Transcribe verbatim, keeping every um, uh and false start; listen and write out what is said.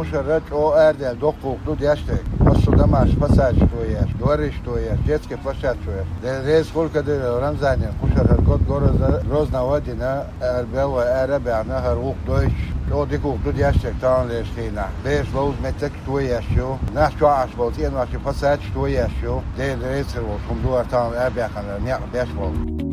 Шера чӀогӀа арадаьлла доккха гӀуллакх ду деш дерг. Массо а домашний посадкаш тоеш, двораш тоеш, детский площадка тоеш. Дела реза хуьлда кхы деррига Рамзане, кху шарахь хӀара год-год Грозного а дина, ара белгӀа ара а баьхна, хӀара гӀуллакх дойтуш, чӀогӀа дика гӀуллакх ду деш дерг таханлерчу хенахь. Бераш ловза меттигаш тоеш ю, нах чохь Ӏаш болу цӀеношкахь посадкаш тоеш ю. Дела реза хир волуш хӀума ду хӀара тахана арабаьккхина некъ беш болу.